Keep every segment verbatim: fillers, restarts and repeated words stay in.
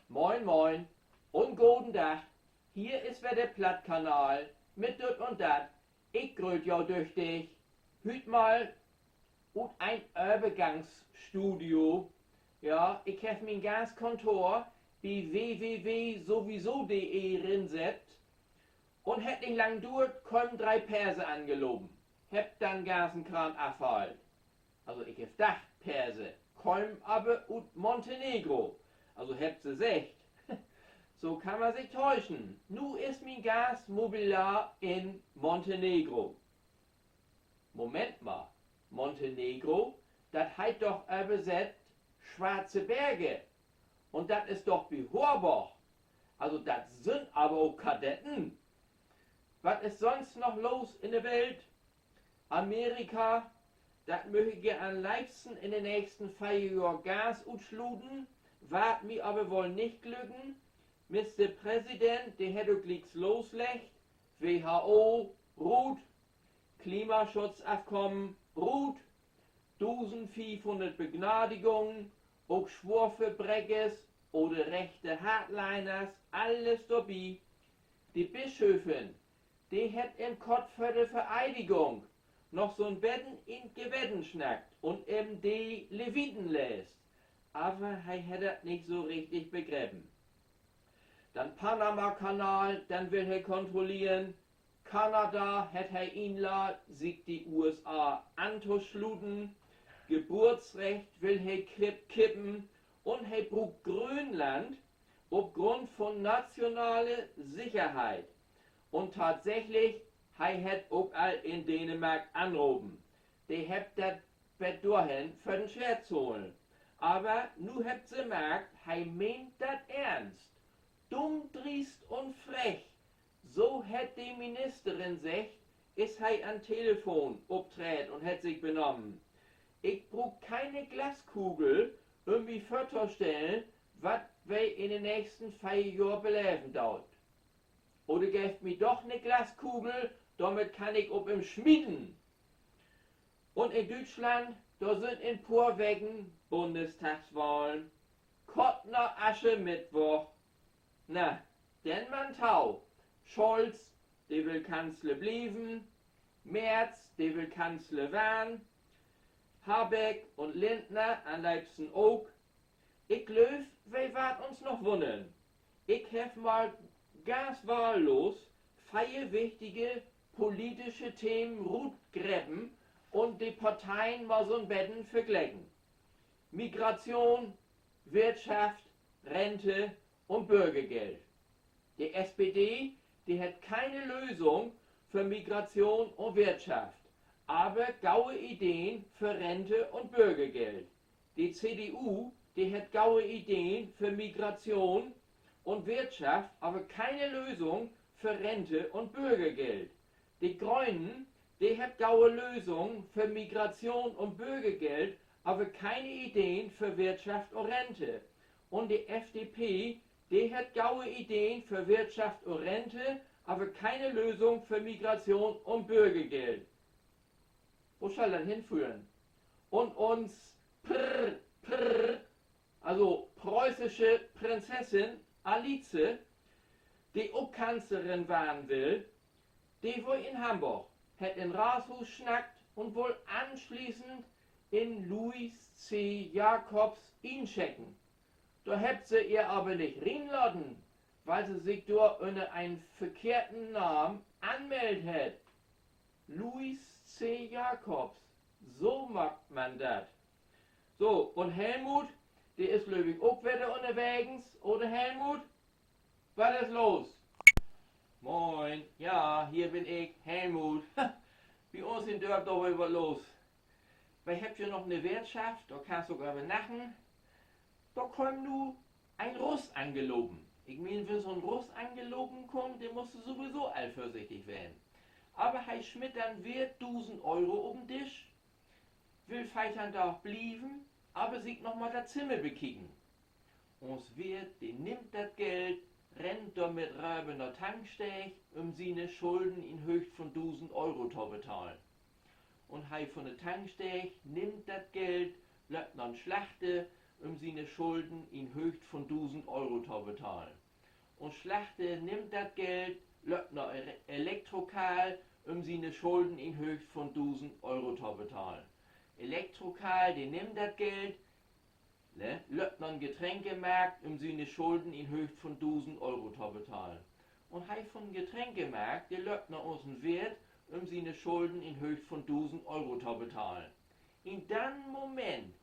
Moin, moin un goden Dag. Hier is wedder de Plattkanal mit Düt un Dat. Ik gröt jo düchtig. Hüüt mal ut en Övergangsstudio. Ja, ik heff mien ganz Kontor bi w w w sowieso punkt d e rinsett un hett nich lang duert, kemen dree Perser angelopen. Hebbt den ganzen Kraam afhaalt. Also, ik heff dacht, Perser, kemen aver ut Montenegro. Also, hebbt se seggt. So kann man sik täuschen. Nu is mien ganz Mobiliar in Montenegro. Moment mal, Montenegro, dat heet doch översett Schwarze Berge. Un dat is doch bi Horborg. Also, dat sünd aver ok Kadetten. Wat is sonst noch los in de Welt? Amerika, dat müch ik ja an'n leevsten in de nächsten veer Johr ganz utsluten, warrt mi aver woll nich glücken. Mister Präsident, de hett ok glieks losleggt. W H O, rut. Klimaschutzafkamen, rut. Dusendfiefhunnert Begnadigungen, ok Swoorverbrekers oder rechte Hardliners, allens dorbi. De Bischöfin, de hett em kort vör de Vereidigung noch so'n beten in't Gewetten snackt un em de Leviten leest. Aver he hett dat nich so richtig begrepen. Den Panamakanal, den will he kontrolleren. Kanada hett he inlaadt, sik de U S A antosluten. Geburtsrecht will he kipp-, kippen. Un he bruukt Gröönland op Grund von nationale Sicherheit. Un tatsächlich, he hett ok al in Dänemark anropen. De hebbt dat bet dorhen för den Scherz holen. Aver nu hebbt se markt, he meent dat eernst. Dumm, driest un frech. So hett de Ministerin seggt, is he an't Telefon optreedt un hett sik benahmen. Ik bruuk kene Glaskugel, üm mi vörtostellen, wat wi in de nächsten veer Johr beleven doot. Oder geevt mi doch 'ne Glaskugel, dormit kann ik op em smieten. Un in Düütschland, dor sünd in poor Weken Bundestagswahlen. Kort na Aschermittwoch. Na, denn man tau. Scholz, de will Kanzler blieven. Merz, de will Kanzler warrn. Habeck un Lindner an'n leevsten ok. Ik glööv, wi warrt uns noch wunnern. Ik heff mal ganz wahllos veer wichtige politische Themen rutgrepen un de Parteien mal so'n beten vergleken. Migration, Wirtschaft, Rente un Börgergeld. De S P D, de hett kene Lösung för Migration un Wirtschaft, aver gaue Ideen för Rente un Börgergeld. De C D U, de hett gaue Ideen för Migration un Wirtschaft, aver kene Lösung för Rente un Börgergeld. De Grönen, de hebbt gaue Lösungen för Migration un Börgergeld, aver kene Ideen för Wirtschaft un Rente. Un de F D P, de hett gaue Ideen för Wirtschaft un Rente, aver kene Lösung för Migration un Börgergeld. Wo schall dat henföhren? Un uns Prr, Prr, also preußische Prinzessin Alice, de ok Kanzlerin warrn will, de weer in Hamborg, hett in Rathuus snackt un wull anschließend in Louis C. Jacobs inchecken. Dor hebbt se ehr aver nich rinlaten, wiel se sik dor ünner en verkehrten Naam anmellt hett. Louis C. Jacobs. So maakt man dat. So, un Helmut, de is, glööv ik, ok wedder ünnerwegens, oder Helmut? Wat is los? Moin, ja, hier bün ik, Helmut. Bi uns in Dörp, dor weer wat los. Wi hebbt ja noch 'ne Weertschaft, dor kannst ok övernachten. Dor kummt nu en Russ angelopen. Ik meen, wenn so'n Russ angelopen kummt, denn musst du sowieso al vörsichtig ween. Aver he smitt denn weer dusend Euro op den Disch, will veerteihn Daag blieven, aver sik noch mal dat Zimmer bekieken. Uns Weert, de nimmt dat Geld, rennt dormit röver na Tanksteeg, üm siene Schulden in Hööcht von dusend Euro to betahlen. Un he von de Tanksteeg nimmt dat Geld, löppt na'n Slachter üm siene Schulden in Hööcht von dusend Euro to betalen. Un Slachter nimmt dat Geld, löppt na Ele-, Elektrokarl, üm siene Schulden in Hööcht von dusend Euro to betalen. Elektrokarl, de nimmt dat Geld, ne, löppt na'n Getränkemarkt, üm siene Schulden in Hööcht von dusend Euro to betalen. Un he von Getränkemarkt, de löppt na usen Weert, üm siene Schulden in Hööcht von dusend Euro to betalen. In den Moment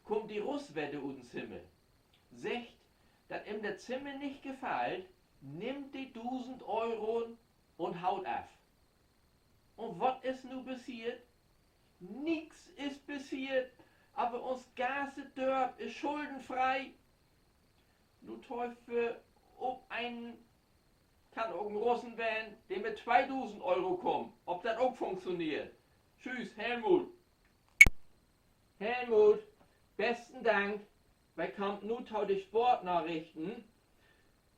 kummt de Russ wedder ut den Zimmer, seggt, dat em dat Zimmer nich gefallt, nimmt de dusend Euro un haut af. Un wat is nu passeert? Nix is passeert, aver uns ganze Dörp is schuldenfree. Nu dröfft wi op een, kann ok en Russen ween, de mit tweedusend Euro kummt, of dat ok funktioneert. Tschüss, Helmut. Helmut, besten Dank. Wi kaamt nu to de Sportnarichten.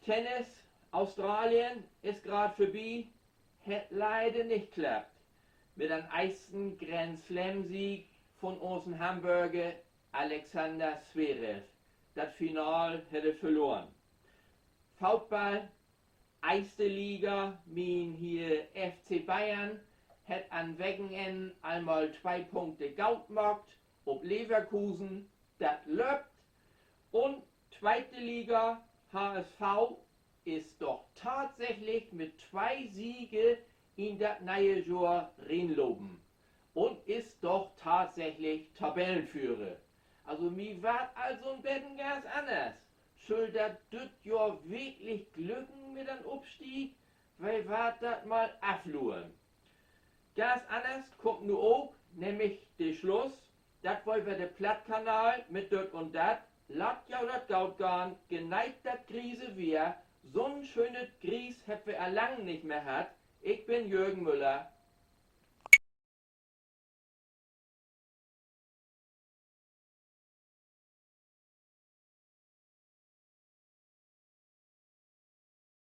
Tennis, Australien is graad vörbi, hett leider nich klappt mit den eersten Grand-Slam-Sieg von usen Hamborger Alexander Zverev. Dat Final hett he verloren. Football, eerste Liga, mien hier F C Bayern hett an Wekenenn al mal twee Punkte goot maakt op Leverkusen. Dat löppt. Un tweete Liga, H S V is doch tatsächlich mit twee Siege in dat ne'e Johr rinlopen un is doch tatsächlich Tabellenführer. Also, mi warrt al so'n beten ganz anners. Schull dat düt Johr wirklich glücken mit den Upstieg? Wi warrt dat mal afluern. Ganz anners kummt nu ok, nämlich de Sluss. Dat weer wedder de Plattkanal mit Düt un Dat. Laat jo dat goot gahn, geneet dat griese Weer. So'n schönet Gries hebbt wi al lang nich mehr hatt. Ik bün Jürgen Müller.